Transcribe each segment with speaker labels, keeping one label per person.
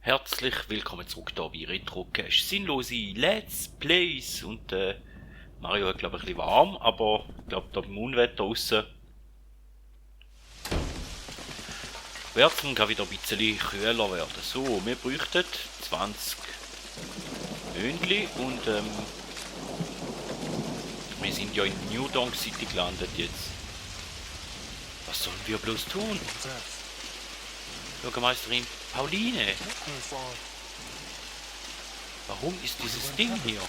Speaker 1: Herzlich willkommen zurück hier bei Retro Cache. Sinnlose Let's Plays. Und Mario hat glaube ich ein bisschen warm, aber ich glaube da beim Unwetter draussen wird es wieder ein bisschen kühler werden. So, wir bräuchten 20 Hühnchen und wir sind ja in New Donk City gelandet jetzt. Was sollen wir bloß tun? Bürgermeisterin Pauline. Warum ist dieses Ding hier?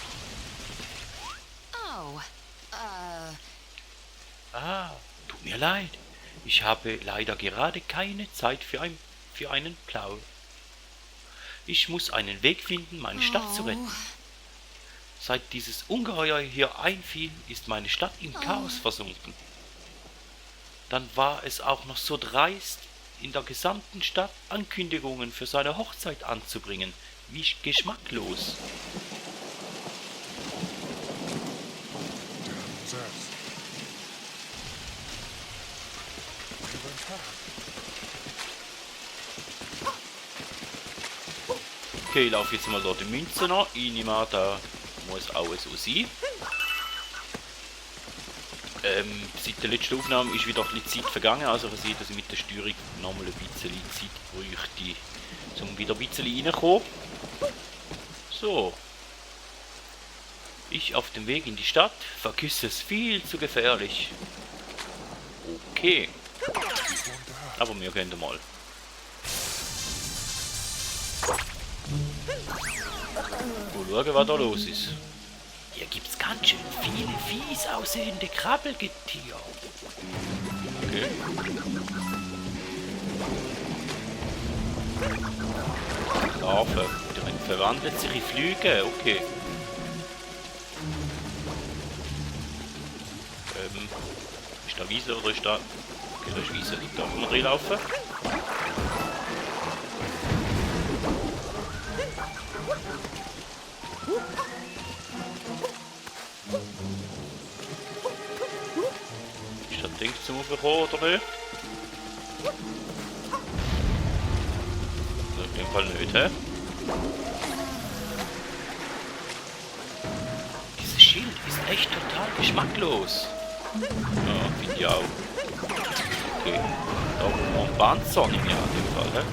Speaker 2: Oh,
Speaker 1: Tut mir leid. Ich habe leider gerade keine Zeit für einen Plau. Ich muss einen Weg finden, meine Stadt zu retten. Seit dieses Ungeheuer hier einfiel, ist meine Stadt im Chaos versunken. Dann war es auch noch so dreist, in der gesamten Stadt Ankündigungen für seine Hochzeit anzubringen. Wie geschmacklos. Okay, ich laufe jetzt mal dort die Münze noch. Ich nehme an, da muss auch so sein. Seit der letzten Aufnahme ist wieder ein bisschen Zeit vergangen, also ich sehe, dass ich mit der Steuerung nochmal ein bisschen Zeit bräuchte, um wieder ein bisschen reinzukommen. So. Ich auf dem Weg in die Stadt, vergiss es, viel zu gefährlich. Okay. Aber wir gehen mal. Mal schauen, was da los ist. Hier gibt's ganz schön viele fies aussehende Krabbelgetier. Okay. Larve. Die verwandelt sich in Flüge. Okay. Ist da Wiese oder ist da... Okay, da ist Wiese. Da kann man reinlaufen. Ist das Ding zum Aufbekommen oder nicht? In dem Fall nicht, hä? Dieses Schild ist echt total geschmacklos. Ja, finde ich auch. Okay, da wo wir einen Panzer nicht mehr in dem Fall, hä?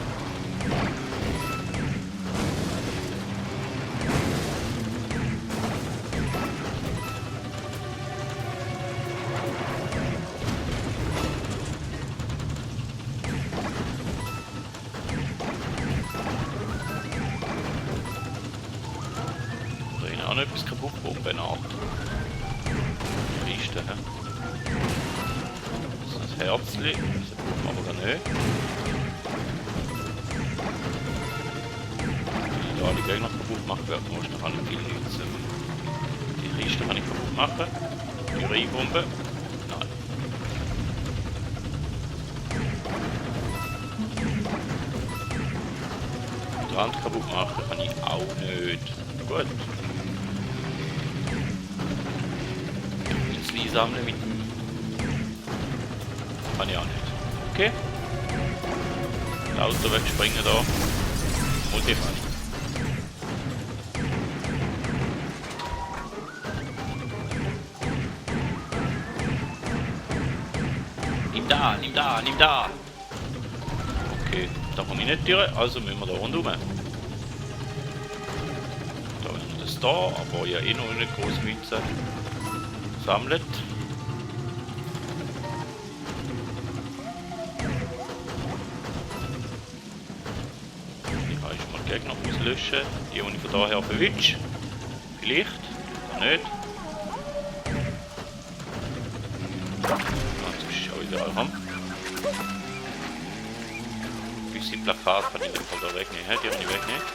Speaker 1: Auch noch etwas kaputt Bombenart. Kiste, hä? Das ist ein Herzli, das brauchen wir aber gar nicht. Wenn da alle Gegner kaputt machen werden, muss ich noch nicht viel nützen. Die Kiste kann ich kaputt machen. Die Reinbombe. Nein. Die Rand kaputt machen kann ich auch nicht. Gut. Sammeln mit dem... Kann ich auch nicht. Okay. Das Auto wegspringen da. Muss ich mal. Nimm da! Okay, da komme ich nicht durch, also müssen wir da rundherum. Da ist das da, aber ja eh noch eine große Münze. Sammelt. Die habe ich mal Gegner auslöschen. Die ich von daher verwünsche. Vielleicht. Oder nicht. Jetzt ist schon überall rum. Gewisse Plakat kann ich in dem Fall da wegnehmen. Die kann ich wegnehmen.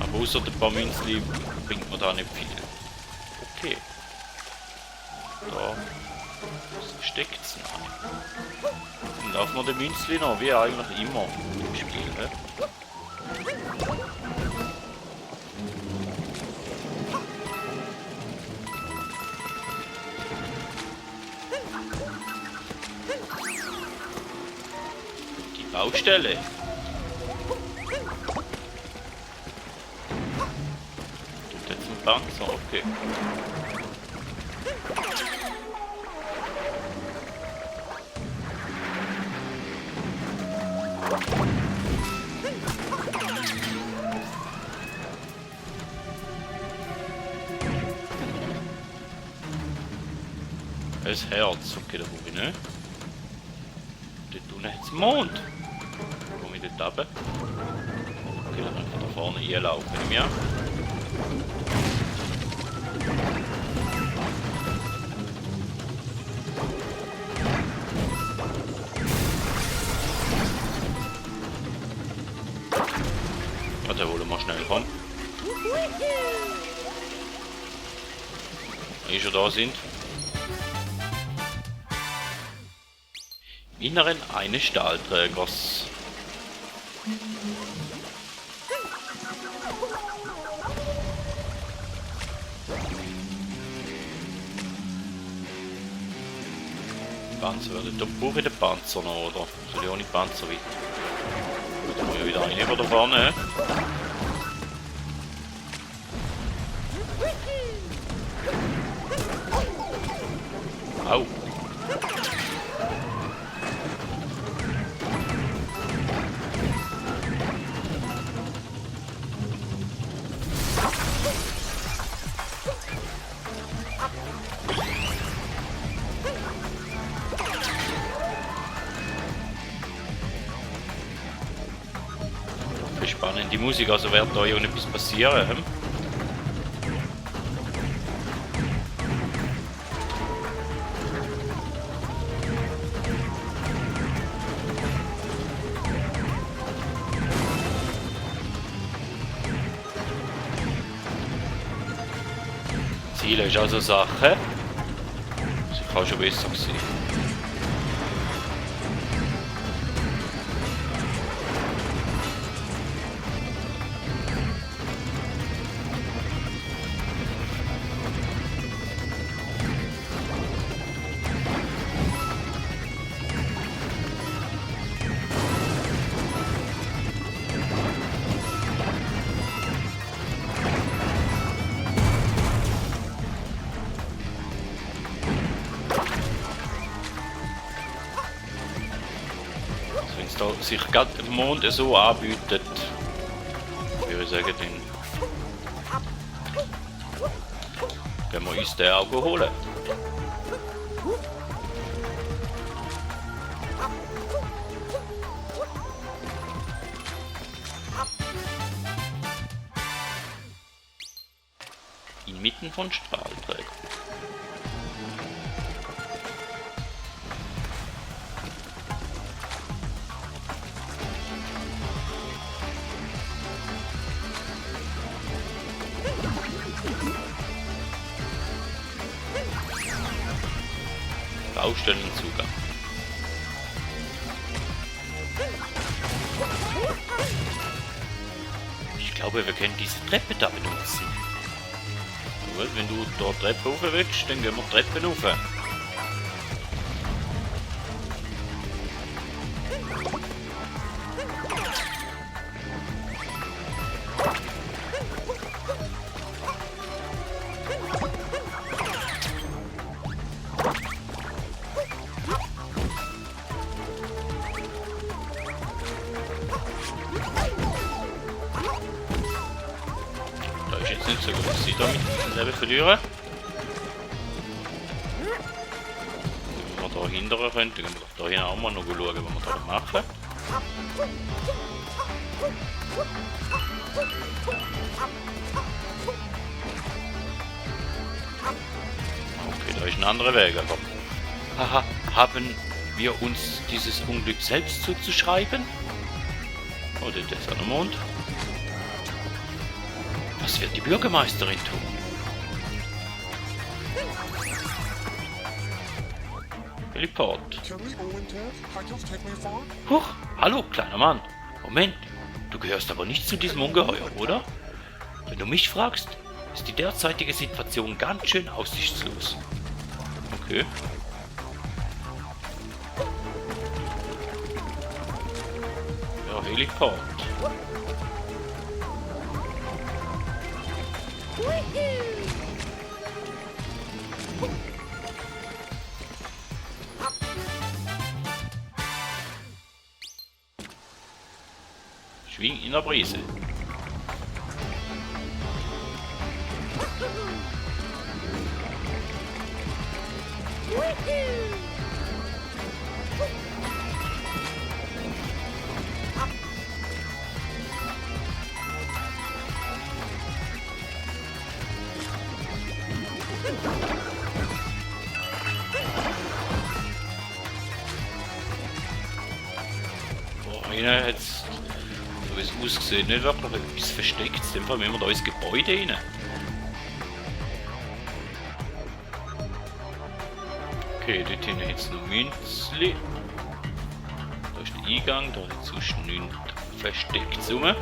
Speaker 1: Aber außer ein paar Münzli bringt man da nicht viel. Okay. Da steckt es noch. Dann laufen wir den Münzli noch, wie eigentlich immer im Spiel. He? Baustelle. Tut jetzt ein Panzer, okay. Das Herz, okay, da wo ich nicht. Dort unten hat es Mond. Wo komme ich dort runter? Okay, dann einfach da vorne einlaufen, nehme ich an. Warte, wo wir schnell kommen. Wenn wir schon da sind. Im Inneren eines Stahlträgers. Panzer werden. Da brauche ich den Panzer noch, oder? Soll ich ohne Panzer weiter? Da muss ich wieder rein über da vorne. Au! Spannend die Musik, also wird da ja etwas passieren. Hm? Ziel ist also Sache. Das kann schon besser sein. Wenn es da sich gerade der Mond so anbietet, würde ich sagen, dann können wir uns den auch holen. Inmitten von Stahlträgern. Baustellenzugang. Ich glaube, wir können diese Treppe da benutzen. Gut, wenn du da Treppe rauf willst, dann gehen wir Treppen rauf. Ist jetzt nicht so gut, dass ich da mit dem Leben verliere. Wenn wir da hindern können, dann können wir da hinten auch mal noch schauen, was wir da machen. Okay, da ist ein anderer Weg, aber... Haha, haben wir uns dieses Unglück selbst zuzuschreiben? Oh, das ist an der Mond. Was wird die Bürgermeisterin tun? Report. Huch, hallo, kleiner Mann. Moment, du gehörst aber nicht zu diesem Ungeheuer, oder? Wenn du mich fragst, ist die derzeitige Situation ganz schön aussichtslos. Okay. Teleport. Schwing in der Brise. Boah, einer hat's, so wie es ausgesehen, nicht wirklich etwas versteckt. In dem Fall müssen wir da ins Gebäude rein. Okay, dort hinten hat es noch Münzli. Da ist der Eingang, da hat es sonst nichts versteckt rum.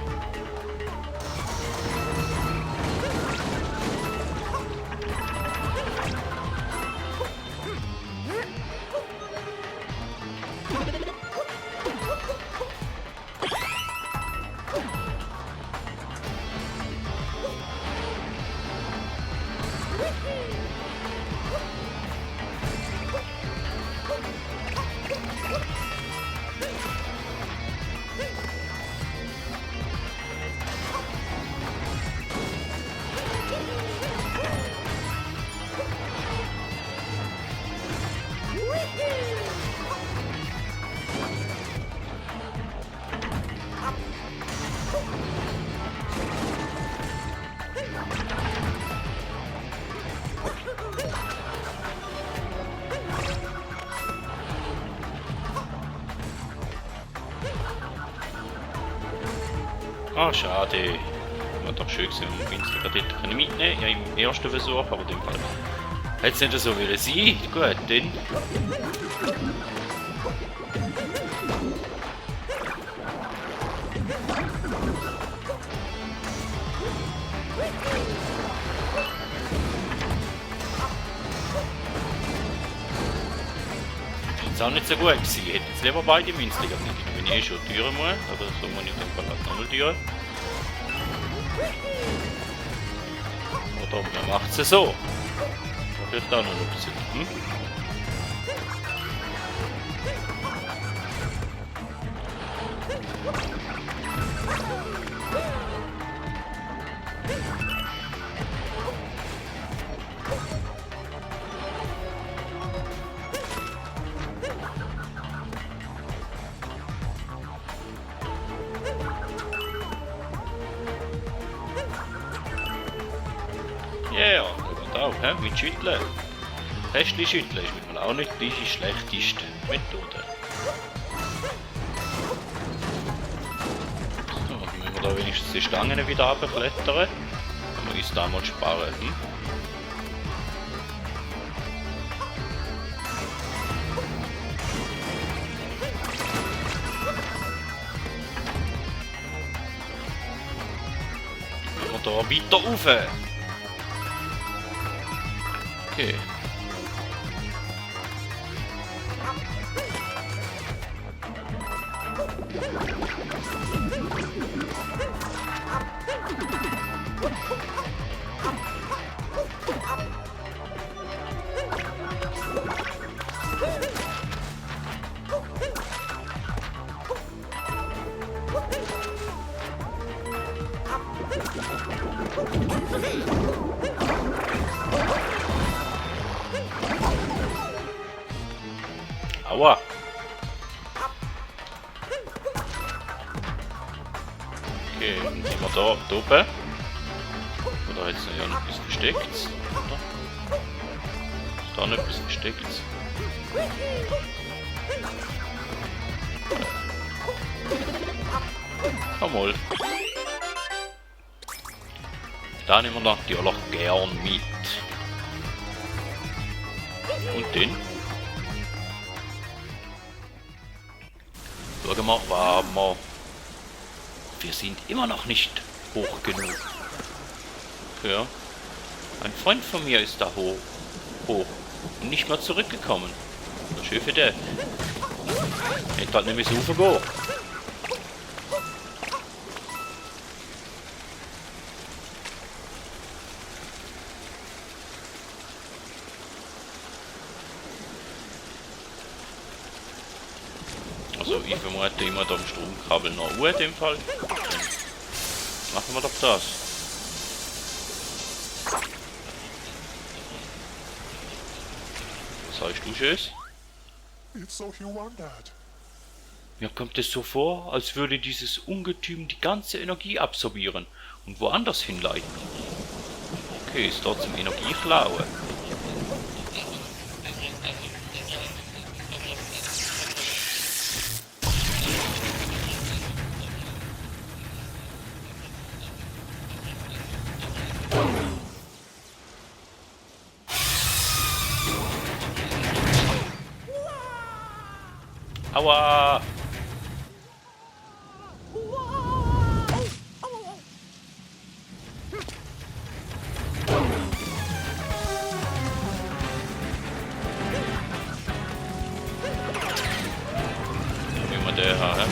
Speaker 1: Ah, schade. War doch schön gewesen, wenn wir günstiger dort mitnehmen können. Ja, im ersten Versuch, aber in dem Fall hätte es nicht so wollen sein. Gut, dann. Ist auch nicht so gut gewesen. Ich hätte jetzt lieber beide Münzli gehabt. Wenn ich schon Türen muss, aber so muss ich in dem Fall halt nochmal Türen. Oder man macht es so. Das wird auch noch eine Option. Hm? Ja, das geht auch, he? Mit Schütteln. Festli schütteln ist mit auch nicht die schlechteste Methode. So, dann müssen wir da wenigstens die Stangen wieder abklettern. Dann wir uns da mal sparen. Hm? Dann wir da weiter rauf. Okay. Aua! Okay, dann sind wir da oben. Oder hat es ja noch etwas versteckt? Oder? Ist da noch etwas versteckt? Komm mal. Da nehmen wir natürlich gern mit. Und den? Schauen wir mal, wir sind immer noch nicht hoch genug. Ja. Ein Freund von mir ist da hoch und nicht mehr zurückgekommen. Das ist schön für den. Hätte halt nicht mehr so hochgehen. Ich vermute immer da am Stromkabel noch Uhr in dem Fall. Dann machen wir doch das. Was heißt du, Tschüss? Mir kommt es so vor, als würde dieses Ungetüm die ganze Energie absorbieren und woanders hinleiten. Okay, ist dort zum Energieklauen. Aua! Wie man der hat.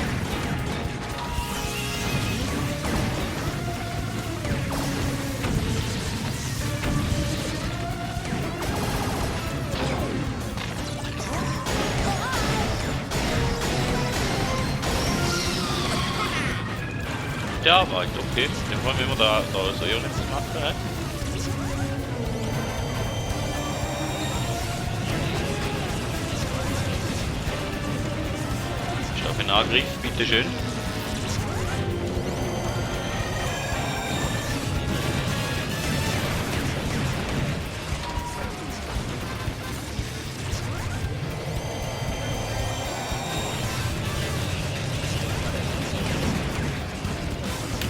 Speaker 1: Der Arbeit, okay. Den wollen wir da so jetzt machen. Angriff, bitteschön.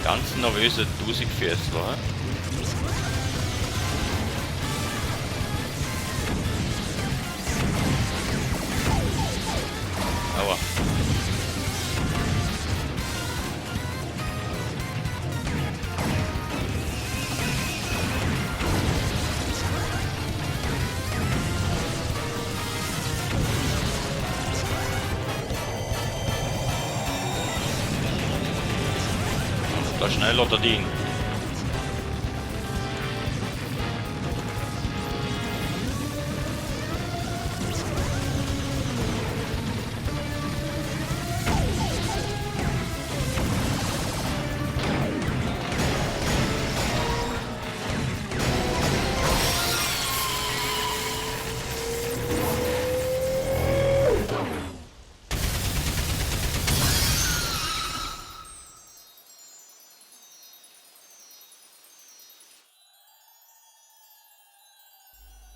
Speaker 1: Ganz nervöse 1000 PS war. Aua. Da schneller der Ding.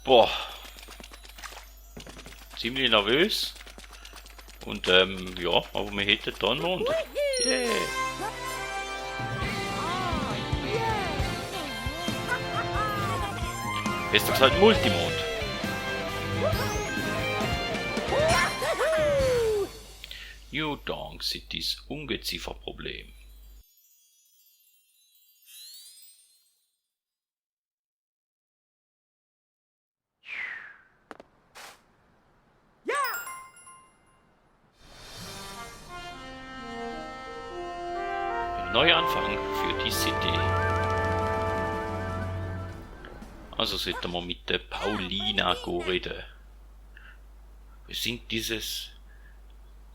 Speaker 1: Boah. Ziemlich nervös. Und ja, aber wir hätten dann Mond. Yeah. Besser gesagt Multimond. New Donk Citys Ungezieferproblem. Neuanfang für die City. Also sollten wir mit der Paulina reden. Wir sind dieses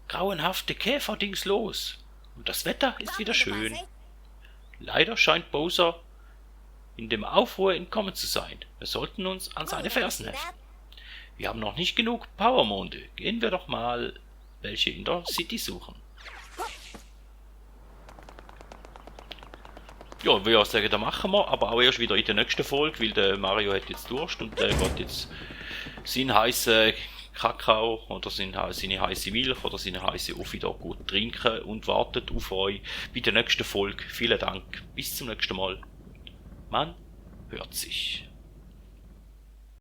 Speaker 1: grauenhafte Käferdings los. Und das Wetter ist wieder schön. Leider scheint Bowser in dem Aufruhr entkommen zu sein. Wir sollten uns an seine Fersen heften. Wir haben noch nicht genug Powermonde. Gehen wir doch mal welche in der City suchen. Ja, wie ich sagen, da machen wir, aber auch erst wieder in der nächsten Folge, weil der Mario hat jetzt Durst und der wird jetzt seinen heißen Kakao oder seine heiße Milch oder seine heiße Uffi da gut trinken und wartet auf euch bei der nächsten Folge. Vielen Dank, bis zum nächsten Mal. Man hört sich.